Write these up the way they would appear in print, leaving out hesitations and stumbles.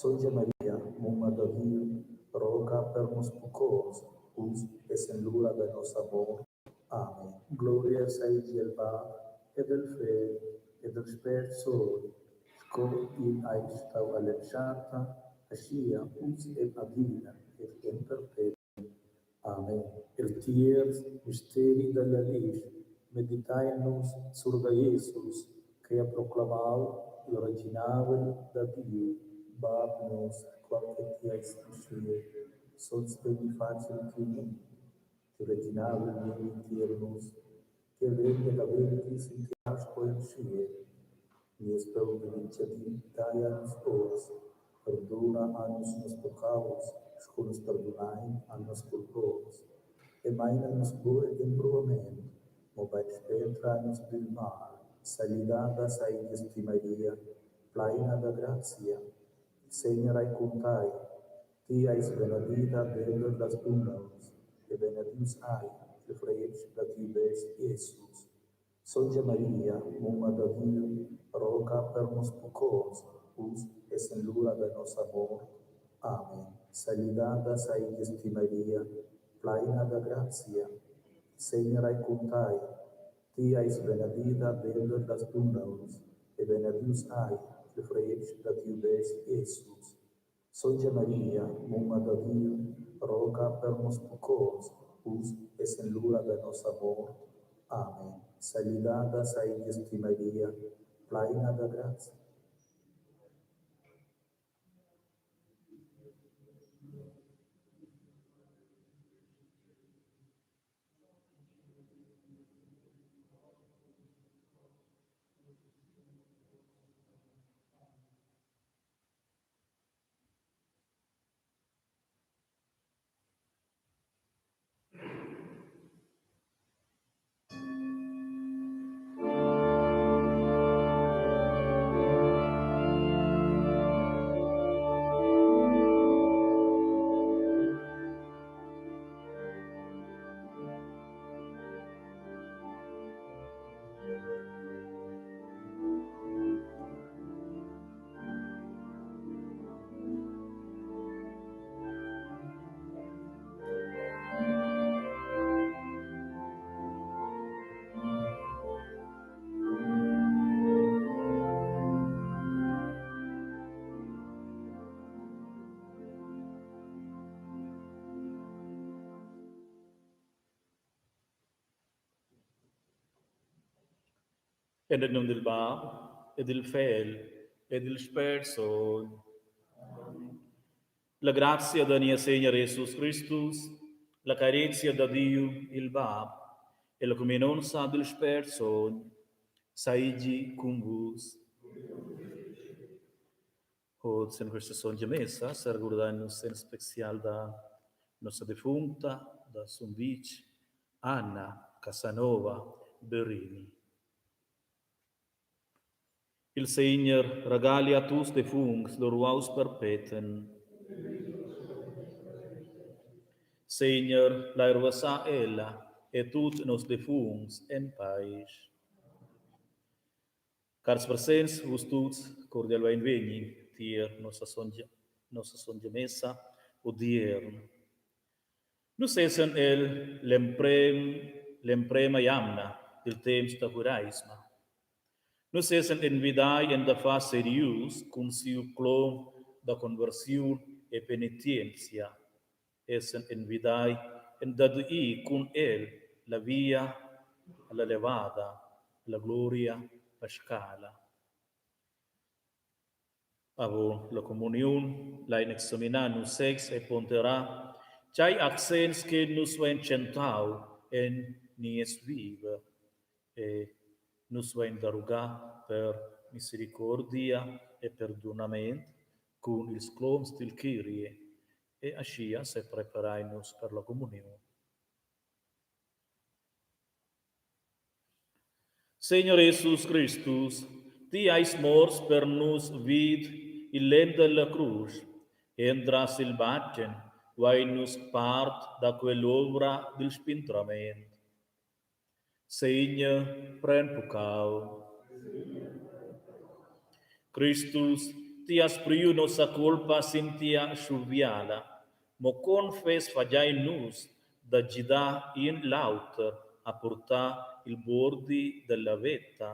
Sontga Maria, mumma da Diu, roga per nus pucconts, uss e sen l'ura da nossa mort. Amen. Gloria seigi al Bab ed al Fegl ed al Spert Sogn, sco igl ei stau all'entschatta, aschia uss ed adina ed en perpeten. Amen. El tierz misteri dalla glisch meditein nus sur da Jesus che ha proclamau il reginavel da Diu. Bab nos, qual che ti eis en tschiel, sogns vegni fatg il tiu num. Tiu reginavel vegni tier nus, tia veglia daventi sin tiara sco en tschiel. Nies paun da mintgadi dai a nus oz. Perduna a nus nos puccaus, sco nus perdunein a nos culponts. E meina nus buc en empruvament, mobein spentra a nus dil mal. Salidada seigies ti Maria, pleina da grazia, il Segner ei cun tei. Ti eis benedida denter las dunnauns, e benedius ei il fretg da tiu best Jesus. Sontga Maria, mumma da Diu, roga per nus pucconts, uss e sen l'ura da nossa mort. Amen. Salidada seigies ti Maria, pleina da grazia, il Segner ei cun tei. Ti eis benedida denter las dunnauns, e benedius ei il fretg da tiu best Jesus. Sontga Maria, mumma da Diu, roga per nus pucconts, uss e sen l'ura da nossa mort. Amen. Salidada seigies ti Maria, pleina da grazia. En il num dil Bab e dil Fegl e dil Spert Sogn. La grazia da Niessegner Jesus Cristus, la carezia da Diu il Bab e la cuminonza dil Spert Sogn seigi cun vus. Hoz in questa songia messa s'regurdain nus in special da nossa defuncta da Sumvitg, Anna Casanova Berini. Il Segner regali a tuts defuncts lur ruaus perpeten. Segner, lai ruassar ella e tut nos defuncts en paisch. Cars presents, vus tuts cordial beinvegni tier nossa sontga, nossa sontga messa odierna. Nus essan el l'emprem, l'emprema jamna dil temps da Cureisma. Nus essan envidai en da far serius cun siu clom da conversiun e penetienzia. Essan envidai en dad ir cun el la via alla levada, alla gloria pascala. Avon la communiun lein examinar nus sezs e ponderar tgei accents che nus vein tschentau en nies viver e nus vein da rugar per misericordia e perdunament cun ils cloms dil Kyrie e aschia sepreparein nus per la communiun. Segner Jesus Cristus, ti eis morts per nus vid il lenn della crusch, entras il batten vein nus part da quell'ovra dil spindrament. Segner, pren puccau. Cristus, Ti has priu nossa culpa sin tia schuviala, mo con fes fagein nus da gidar in l'auter a purtar il buordi dalla veta.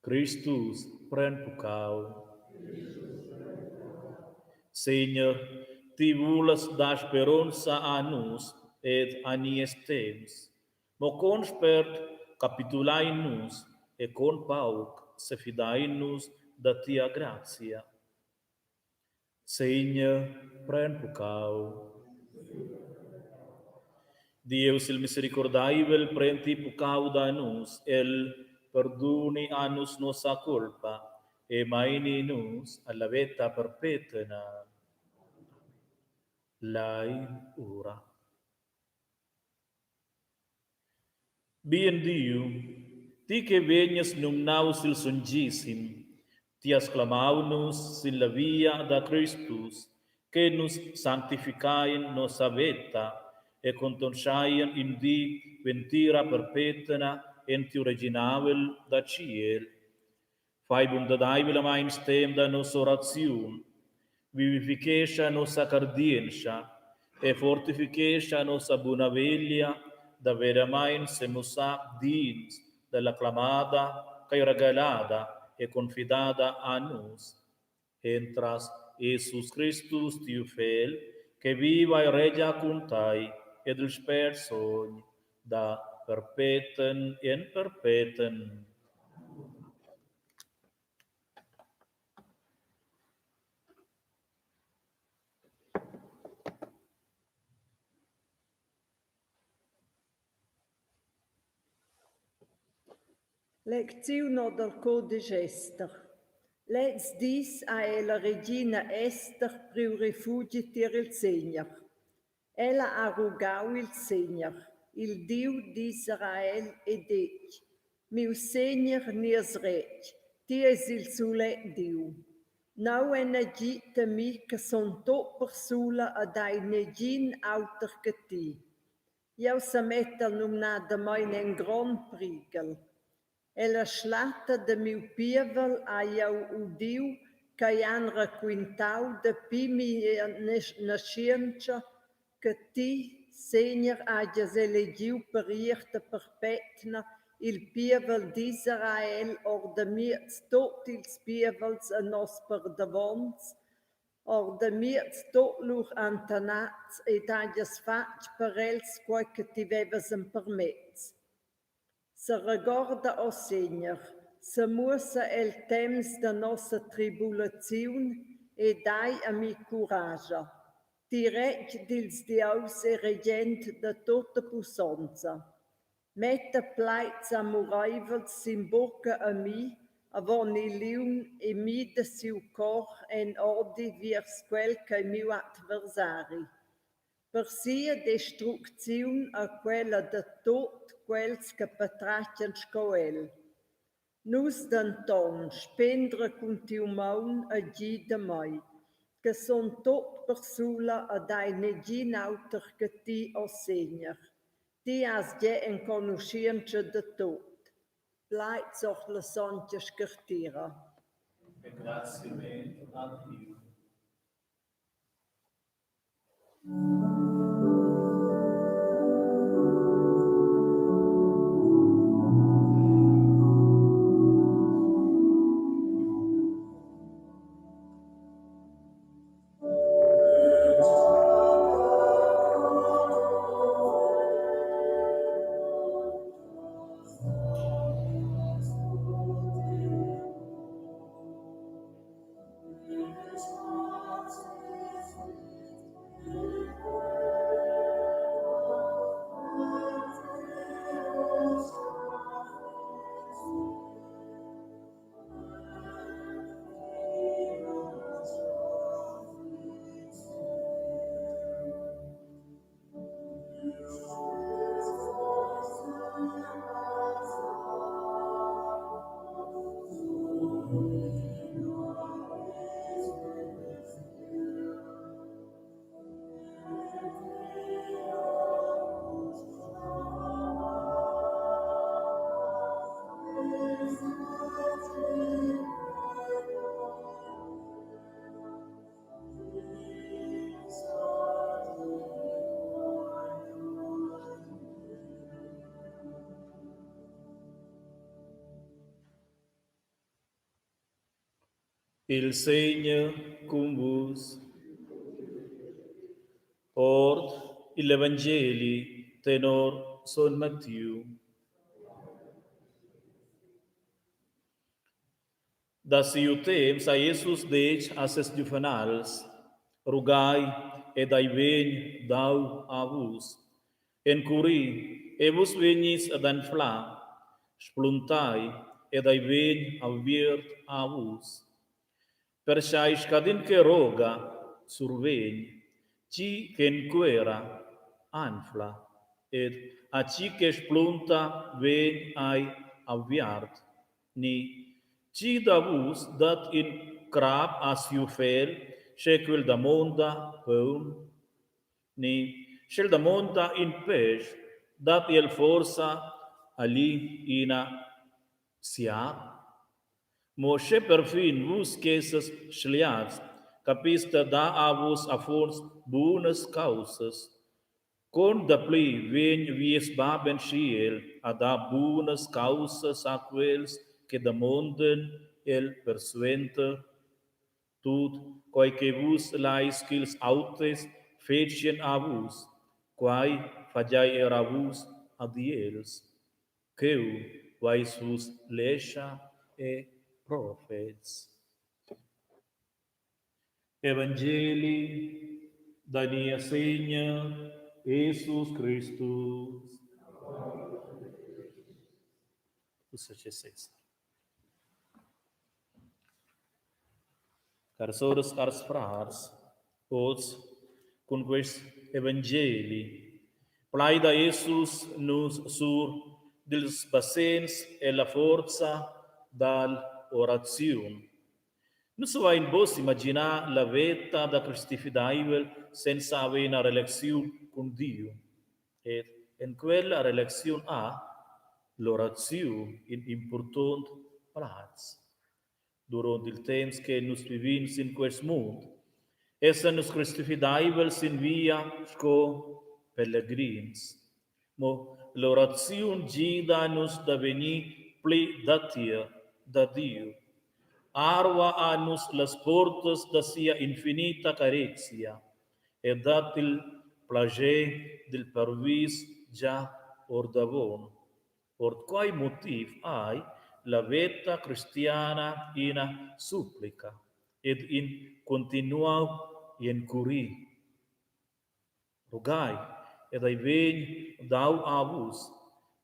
Cristus pren puccau. Segner, ti vulas dar speronza a nus ed a nies temps. Mo con spert capitulein nus e con pauc sefidein nus da tia grazia. Segner, pren puccau. Dieus il misericordaivel pren ti puccau da nus, el perduni a nus nossa culpa e meini nus alla veta perpetna. Lai ura. Bien Diu, ti che vegnas numnaus il Sontgissim, ti has clamau nus sin la via da Cristus, che nus sanctifichein nossa veta e contonscheien in di ventira perpetna en tiu reginavel da tschiel. Fai bundadaivlamain stem da nossa oraziun, vivifichescha nossa cardientscha e fortifichescha nossa bunaveglia da veramain semussar digns dalla clamada ch'ei regalada e confidada a nus. Entras Jesus Cristus, tiu Fegl, che viva e regia cun tai ed il Spert Sogn da perpeten en perpeten. Lecziun or dal codesch Ester. Lezs dis ha era la regina Ester priu refugi tier il Segner. Ella ha rugau il Segner, il Diu d'Israel e detg: Miu Segner, nies retg, ti eis il sulet Diu. Neu en agid a mi che sun tut persula ed hai negin auter che ti. Jeu semettel numnadamein en grond prighel. Ella schlatta da miu pievel hai jeu udiu ch'ei han raquintau dapi mia naschientscha che ti, Segner, hagies elegiu per ierta perpetna il pievel d'Israel ordamiez tut ils pievels a nos perdavons, ordamiez tut lur antenats ed hagies fatg per els quei che ti vevas empermess. Seregorda, o Segner, semuossa el temps da nossa tribulaziun e dai a mi curascha, ti retg dils dieus e regent da tutta pussonza. Metta plaids amureivels sin bucca a mi avon il liun e mida siu cor en odi viers quel ch'ei miu adversari. Per sia destrucziun e quella da tut quels che patratgan sco el. Nus denton spendra cun tiu maun e gida mei, che sun tut persula ed hai negin auter che ti, o Segner. Ti has gie enconuschientscha da tut. Plaids ord la sontga scartira. Engraziament a Diu. Il Segner cun vus. Ord igl evangeli tenor son Mattiu. Da siu temps ha Jesus detg a ses giuvenals: Rugai ed ei vegn dau a vus. Encuri e vus vegnis ad anflar, spluntai ed ei vegn aviert a vus. Pertgei scadin che roga, survegn, tgi che enquera, anfla, ed a tgi che splunta vegn ei aviart. Ni tgi da vus dat in crap a siu fegl, sche quel damonda paun? Ni sch'el damonda in pesch, dat el forsa agli ina siat? Mo sche perfin vus ch'essas schliats, capis da dar a vos affons bunas caussas, con dapli vegn vies bab en tschiel a dar bunas caussas a quels che damondan el persuenter? Tut quei che vus leis ch'ils auters fetschien a vus, quei fagiei era vus ad els. Cheu veis vus lescha e profets. Evangeli da Niessegner Jesus Cristus. Ussa sesa. Cars soras, cars frars, oz cun quest evangeli plaida Jesus nus sur dils basegns e la forza dall'oraziun. Nus savein buc imaginar la veta da cristifideivel senza haver ina relaziun cun Diu. Ed en quella relaziun ha l'oraziun in impurtont plaz. Duront il temps che nus vivin sin quest mund, essan nus cristifideivels sin via sco pelegrins. Mo l'oraziun gida nus da vegnir pli datier da Diu. Arva a nus las portas da sia infinita carezia e dat il plascher dil parvis gia ordavon. Ord quei motiv ei la veta cristiana ina supplica ed in continuau encurir. Rugai ed ei vegn dau a vus,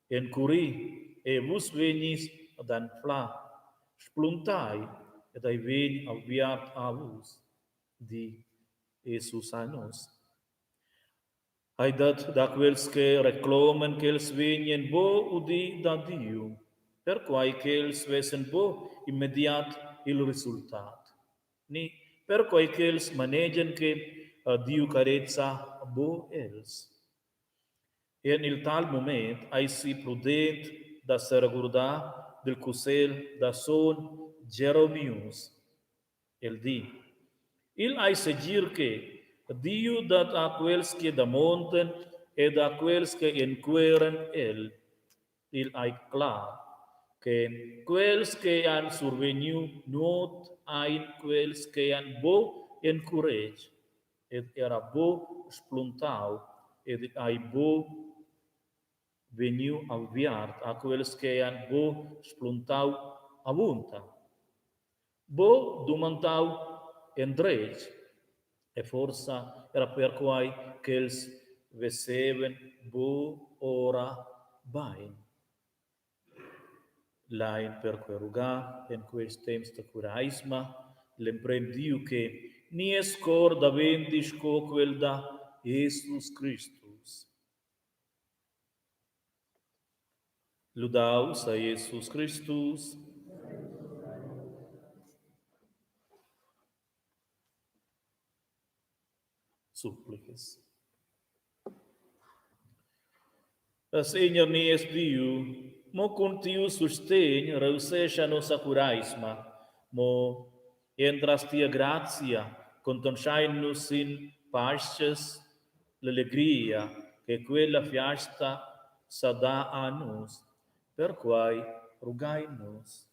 encurir e vus vegnis ad anflar, spluntai ed ei vegn aviart a vus, di Jesus a nus. Ei dat da quels che recloman ch'els vegnien buc udi da Diu, perquai ch'els vessen buc immediat il resultat, ni perquai ch'els manegian che Diu carezza buc els. En il tal mument eisi prudent da seregurdar dil cussegl da sogn Jeromius. El di: Igl ei segir che Diu dat a quels che damondan ed a quels che enqueran el. Igl ei clar che quels che han survegniu nuot ein quels che han buc encuretg ed era buc spluntau ed ei buc vegniu aviart a quels che han buc spluntau avunda. Buc dumandau endretg e forsa era perquai ch'els vesevan buc ora bein. Lein perquei rugar en quels temps da cureisma l'emprem Diu che nies cor daventi sco quel da Jesus Cristus. Ludaus a Jesus Cristus. Supplicas. Segner nies Diu, mo cun tiu sustegn reussescha nossa cureisma, mo entras tia grazia contonschein nus sin paschas l'allegria che quella fiasta sa dà a nus. Perquai rugain nus.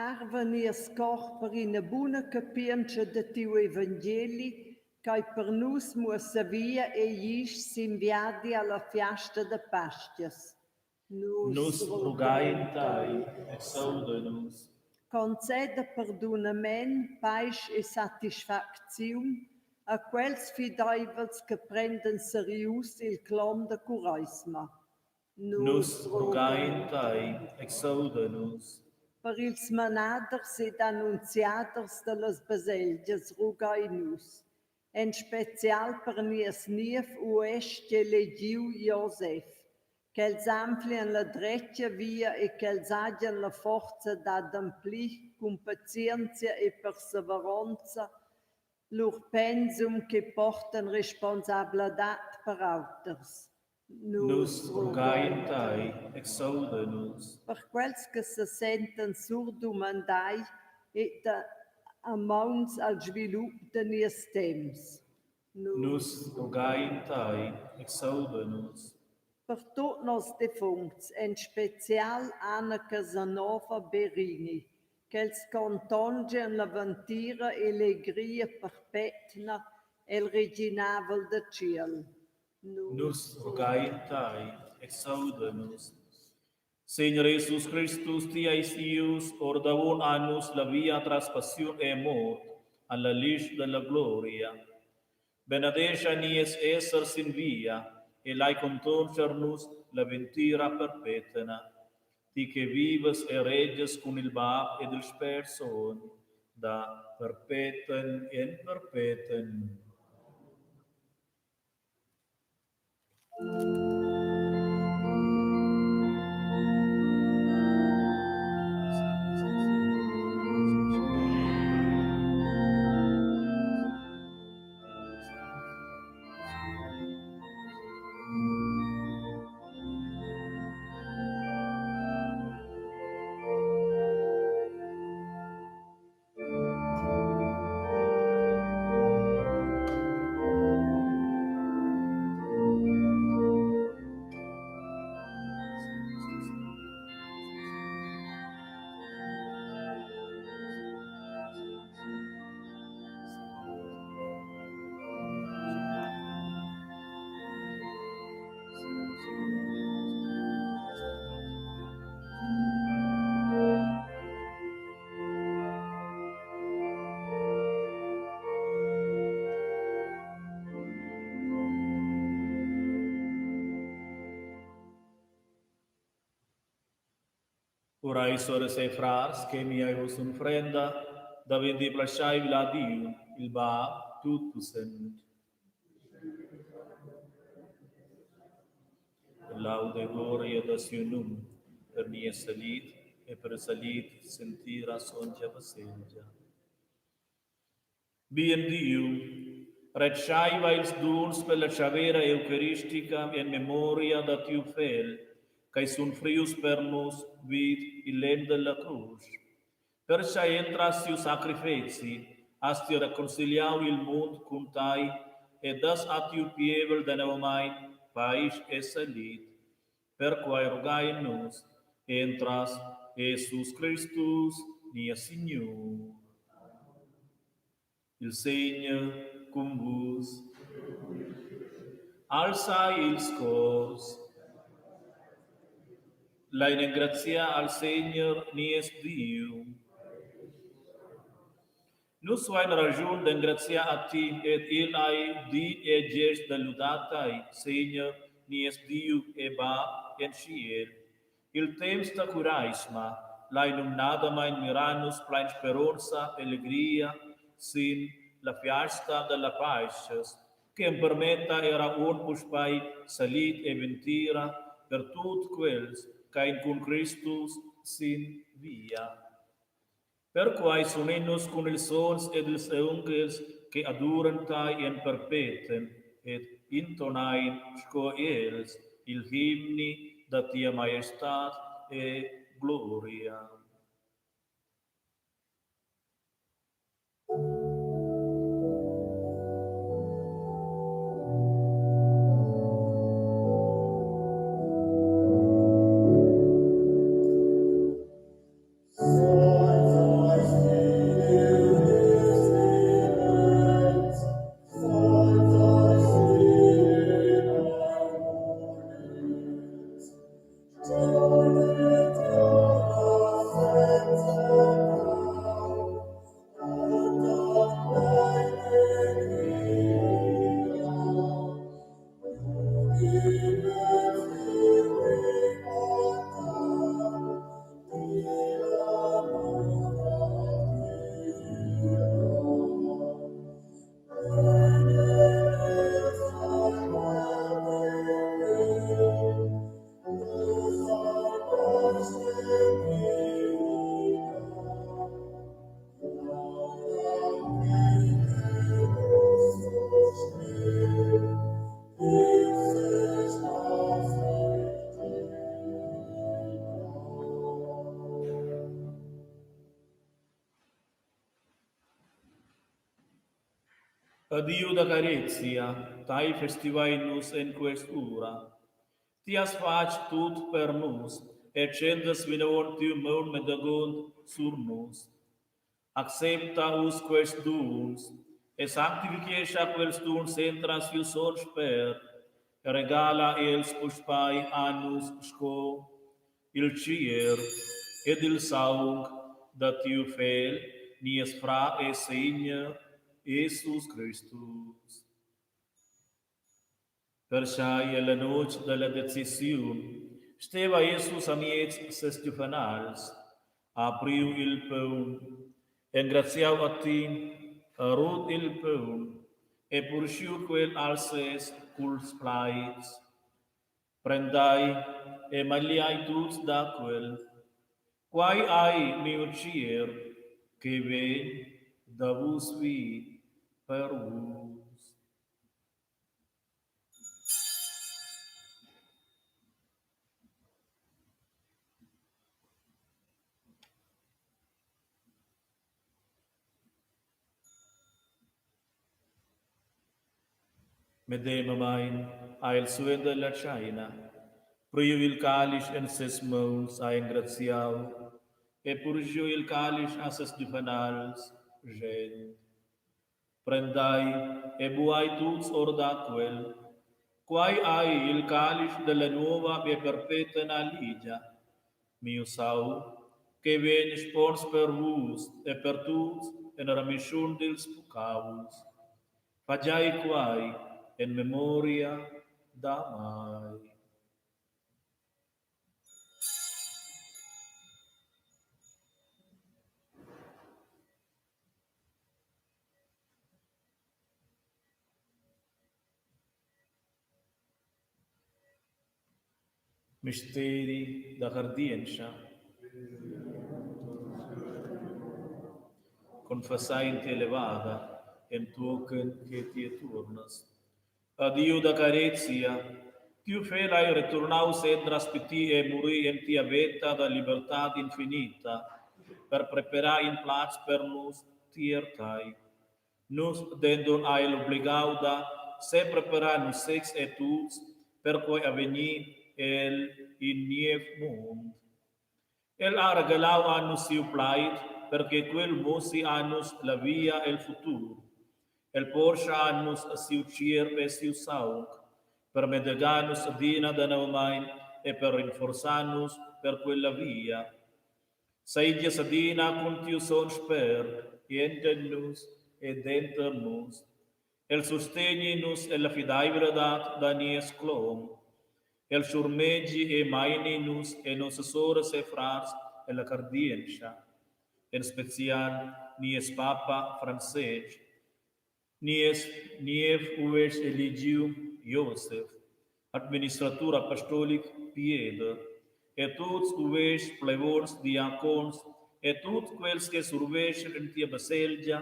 Arva nies cor per ina buna capientscha da tiu evangeli, ch'ei per nus muossavia e glisch sin viadi alla fiasta da Pastgas. Nus, nus rugain tai, exauda nus. Conceda perdunament, paisch e satisfacziun a quels fideivels che prendan serius il clom da Cureisma. Nus rugain tai, exauda nus. Per ils manaders ed annunziaders dallas baselgias rugai nus, en special per nies niev uestg elegiu Josef, ch'els anflien la dretga via e ch'els hagien la forza d'ademplir cun pazienzia e perseveronza lur pensum che portan responsabladad per auters. Nus rugain tai, exauda nus. Per quels che se sentan surdumandai e da amauns al svilup da nies temps. Nus rugain tai, exauda nus. Per tut nos defuncts, en special Anna Casanova Berini, ch'els contongian la ventira e legria perpetna el reginavel da tschiel. Nus rugain tai, exauda nus. Segner Jesus Christus, ti eis ius ordavon a nus la via tras passiun e mort alla glisch dalla gloria. Benedescha nies esser sin via e lai contonscher nus la ventira perpetna. Ti che vivas e regias cun il Bab ed il Spert Sogn da perpeten en perpeten. Orai, soras e frars, che mia vos unfrenda daventi plaschaivla a Diu, il Bab tutpussent. Lauda e gloria da siu num, per nies salit e per il salit sentira sontga Baselgia. Bien Diu, retscheiva ils duns per la tschavera eucaristica en memoria da tiu Fegl, ch'ei sunfrius per nus vid il lenn dalla crusch. Pertgei entras siu sacrifeci has ti reconciliau il mund cun tei e das a tiu pievel danovamein paisch e salit. Perquei rugain nus entras Jesus Cristus, nies Signur. Il Segner cun vus. Alzai ils cors. Lein engraziar al Segner nies Diu. Nus vein raschun d'engraziar a ti ed igl ei digl e gest da ludar tei, Segner, nies Diu e Bab en tschiel. Il temps da cureisma lai numnadamein mirar nus plein speronza e legria sin la fiasta dalla Paschas che empermetta era uonn puspei salit e ventira per tut quels ch'ein cun Cristus sin via. Perquei s'unin nus cun ils sogns ed ils aunghels che aduran tei en perpeten ed intonein sco els il himni da tia maiestad e gloria. A Diu da carezia, tai festivain nus en quest'ura. Ti has fatg tut per nus e tschentas vinavon tiu maun medagond sur nus. Accepta uss quests duns e sanctifichescha quels duns entras siu sogn Spert e regala els puspei a nus sco il tgierp ed il saung da tiu Fegl, nies frar e Segner Jesus Cristus. Perschai ella notg dalla decisiun steva Jesus amiez ses giuvenals, ha priu il paun, engraziau a ti, ha rut il paun e purschiu quel als ses culs plaids: Prendai e magliai tuts da quel. Quai ei miu tgierp che vegn da vus vi per vus. Medemamein ha el suenter la tscheina priu il calisch en ses mauns, ha engraziau e purschiu il calisch a ses giuvenals, schend: Prendai e buai tuts or da quel. Quai ei il calisch dalla nova e perpetna ligia, miu saung, che vegn spons per vus e per tuts en remischun dils puccaus. Fagiai quai en memoria da mei. Misteri da cardientscha. Confessai tia levada entochen che ti tuornas. A Diu da carezia, tiu fegl ei returnaus entras pitir e murir en tia veta da libertad infinita per preparar in plaz per nus tier tei. Nus denton ha el obligau da sepreparar nus sezs e tuts per quei avegnir el in niev mund. El ha regalau a nus siu plaid per che quel muossi a nus la via el futur. El porscha a nus siu tgierp e siu saung per medegar nus adina danovamein e per rinforzar nus per quella via. Seigies adina cun tiu sogn Spert enten nus e denter nus. El sustegni nus ella fideivladad da nies clom. El schurmegi e meini nus e nossas soras e frars ella cardientscha, en special nies papa Francestg, nies niev uestg eligiu Josef, administratur apostolic Pieder e tuts uestgs, plevons, diacons e tut quels che surveschan en tia baselgia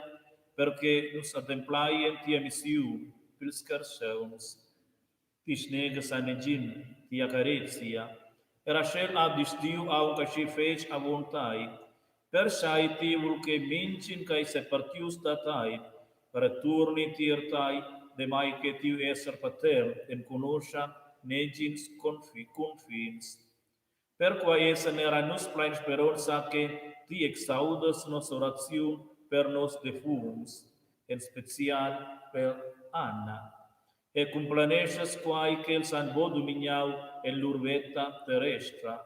per che nus ademplaien tia missiun pils carstgauns. Ti snegas a negin tia carezia, era sch'el ha disdiu aunc aschi fetg avon tei. Perschei ti vul che mintgin ch'ei separtius da tei, retuorni tier tei, demai che tiu esser patern enconoscha negins cunfins. Perquei essan era nus plein speronza che ti exaudas nossa oraziun per nos defuncts, en special per Anna, e cumplaneschas quai ch'els han buc dumignau en lur veta terrestra.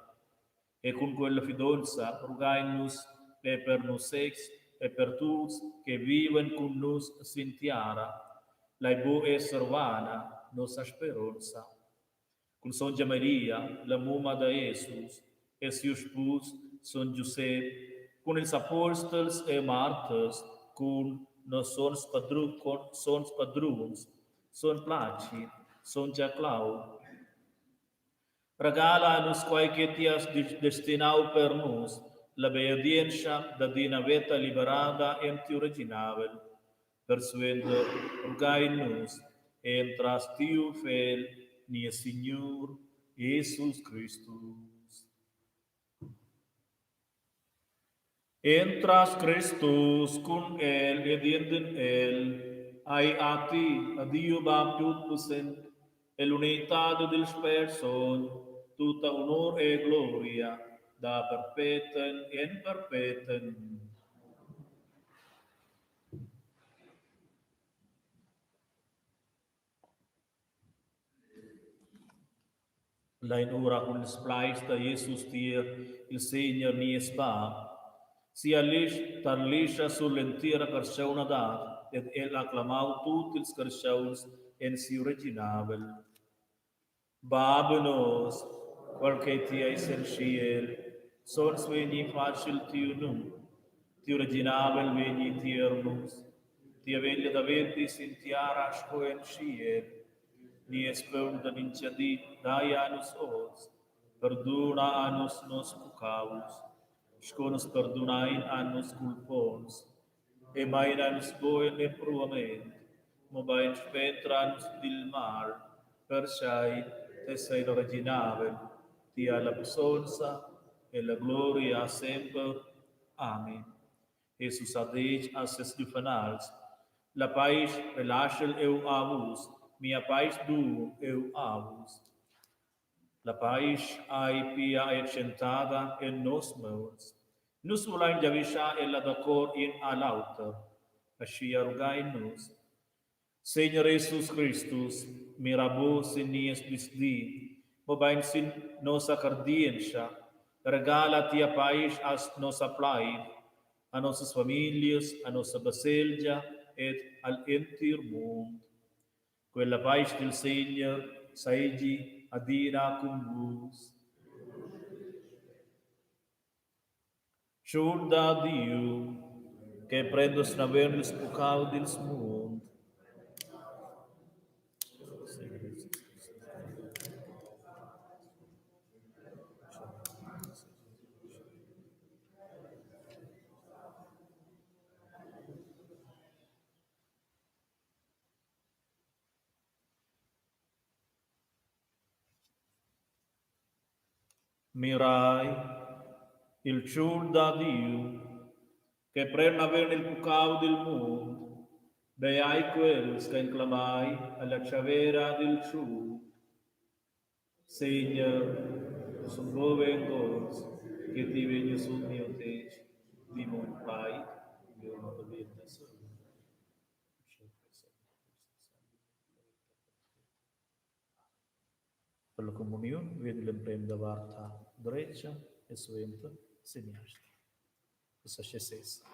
E cun quella fidonza rugain nus e per nus sezs e per tuts che vivan cun nus sin tiara, lai buc esser vana nossa speronza. Cun sontga Maria, la mumma da Jesus, e siu spus sogn Giusep, cun ils apostels e marters, cun nos sogns padruns, sogn Placi, sontga Clau. Regala a nus quei che ti has destinau per nus, la beadientscha dad ina veta liberada en tiu reginavel. Persuenter rugain nus entras tiu Fegl, nies Signur Jesus Cristus. Entras Cristus cun el ed enten el. Ei a ti, a Diu Bab tutpussent, e l'unitad dil Spert Sogn, tutta honor e gloria da perpeten en perpeten. Lein ora cun ils plaids da Jesus tier il Segner nies Bab. Sia glisch tarlischa sur l'entira carstgaunadad ed el ha clamau tut ils carstgauns en siu reginavel. Bab nos, quel che ti eis en tschiel, sogns vegni fatg il tiu num. Tiu reginavel vegni tier nus. Tia veglia daventi sin tiara sco en tschiel. Nies paun da mintga di dai a nus oz. Perduna a nus nos puccaus, sco nus perdunein a nos culponts. E meina nus buc en empruament, mobein spentra nus dil mal, pertgei tes ei il reginavel, ti ha la pussonza e la gloria semper. Amen. Jesus ha detg a ses giuvenals, La paisch relaschel eu a vus, mia paisch dun eu a vus. La paisch ei pia tschentada en nos mauns. Nus vulein giavischar ella da cor in a l'auter. Aschia rughein nus. Segner Jesus Cristus, mira buc sin nies disdi, mobein sin nossa cardientscha. Regala tia paisch a nossa plaiv, a nossas famiglias, a nossa baselgia ed al entir mund. Quella paisch dil Segner seigi adina cun vus. Tschun da Diu che prendas naven ils puccau dils mund. Mirai, il tschun da Diu, che pren naven il puccau dil mund, beai quels ch'ein clamai alla tschavera dil tschun. Segner, sun buc vengonzs che ti vegnies sut miu tetg, di mo in plaid, jeu daventa sum. Per la communiun vegn l'emprem da vart dretga e suenter seniastra. Ussa sche sesa.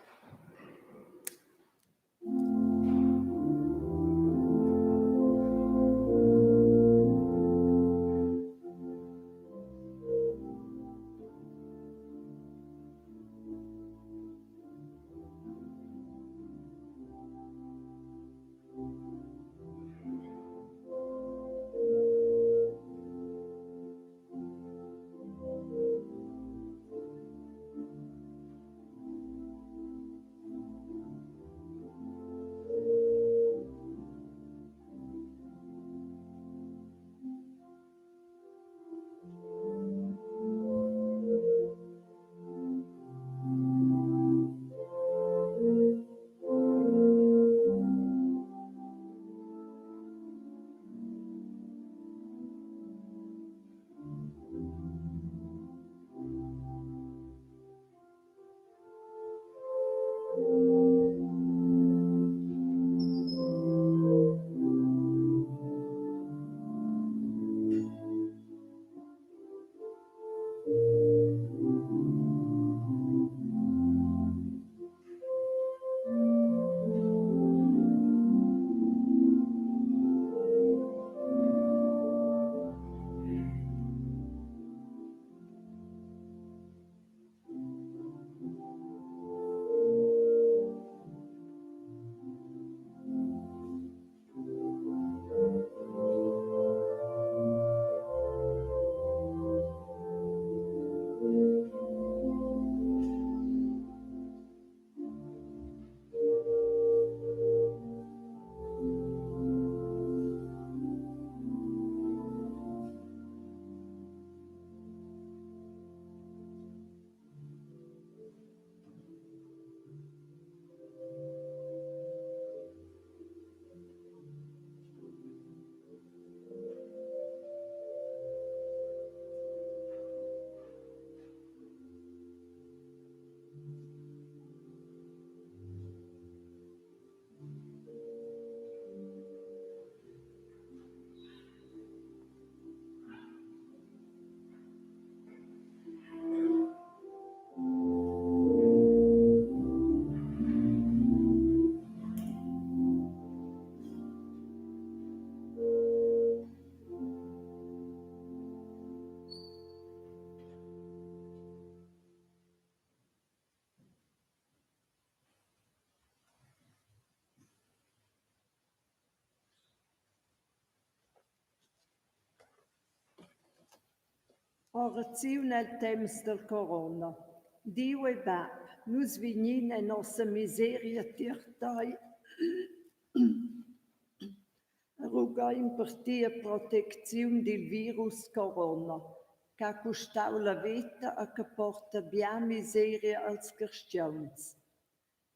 Oraziun el temps dal corona. Diu e Bab, nus vegnin en nossa miseria tier tei e rugein per tia protecziun dil virus corona che ha custau la veta e che porta bia miseria als carstgauns.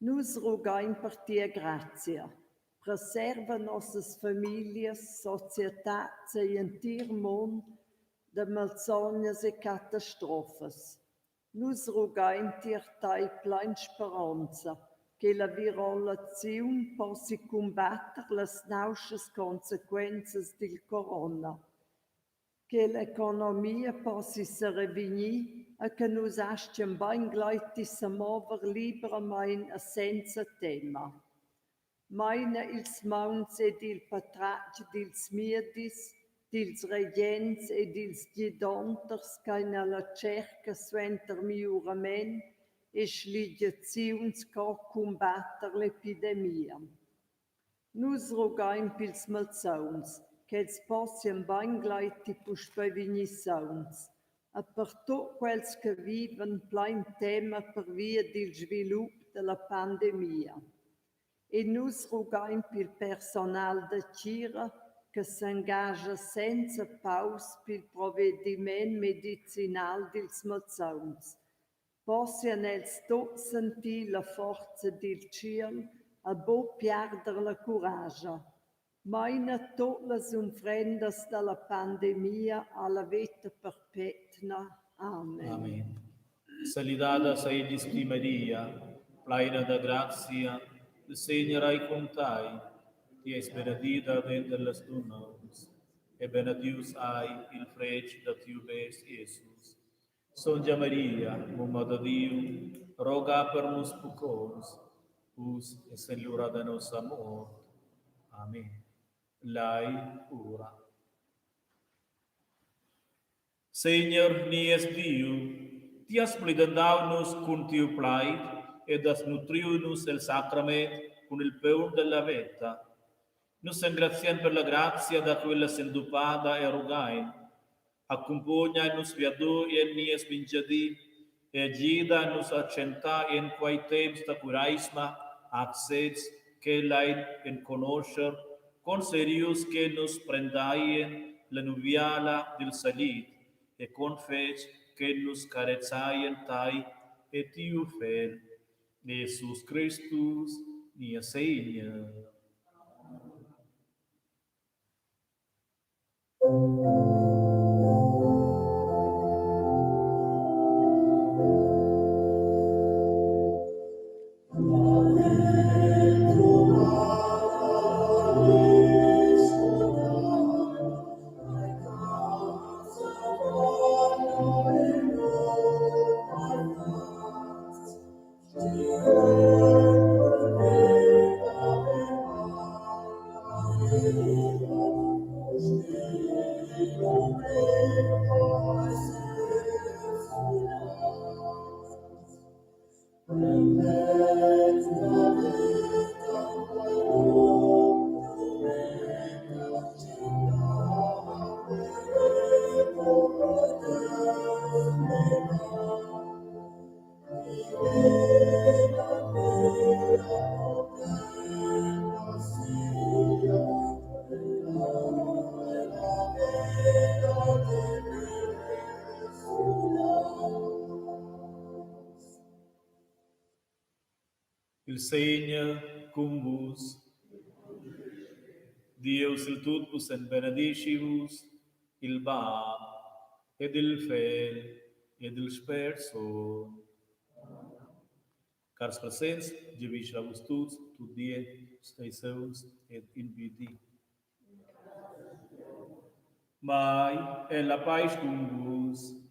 Nus rugein per tia grazia. Preserva nossas famiglias, societads egl entir mund da malsognas e catastrofas. Nus rugein tier tei plein speronza che la virolaziun possi cumbatter las nauschas consequenzas dil corona, che l'economia possi serevegnir e che nus astgien beingleiti semover libramein e senza tema. Meina ils mauns ed il patratg dils miedis, dils regents e dils gidonters ch'ein alla tscherca suenter migliurament e schligiaziuns co cumbatter l'epidemia. Nus rughein pils malsauns, ch'els possian beingleiti puspei vegnir sauns, e per tut quels che vivan plein tema pervia dil svilup dalla pandemia. E nus rughein pil personal da tgira che s'engascha senza paus pil provediment medicinal dils malsauns. Possian els tuts sentir la forza dil tschiel e buc piarder la curascha. Meina tut las unfrendas dalla pandemia alla veta perpetna. Amen. Amen. Salidada seigies ti Maria, pleina da grazia, il Segner ei cun tei. Ti eis benedida denter las dunnauns, e benedius ei il fretg da tiu best Jesus. Sontga Maria, mumma da Diu, roga per nus pucconts, uss e sen l'ura da nossa mort. Amen. Lai ura. Segner nies Diu, ti has plidentau nus cun tiu plaid ed has nutriu nus el sacrament cun il peun della veta. Nus engraziein per la grazia da quella sentupada e rughein, Accumpogna nus viado en nies mintgadi e gida nus a tschentar en quei temps da cureisma accents che lain enconoscher con serius che nus prendeien la nuviala dil salit e con fetg che nus carezeien tei e tiu Fegl, Jesus Cristus, nies Segner. Il Segner cun vus. Dieus il Tutpussent benedischi vus, il Bab ed il Fegl ed il Spert Sogn. Cars presents, giavischel a vus tuts tut bien, stei sauns ed in bi di. Mai en la paisch cun vus.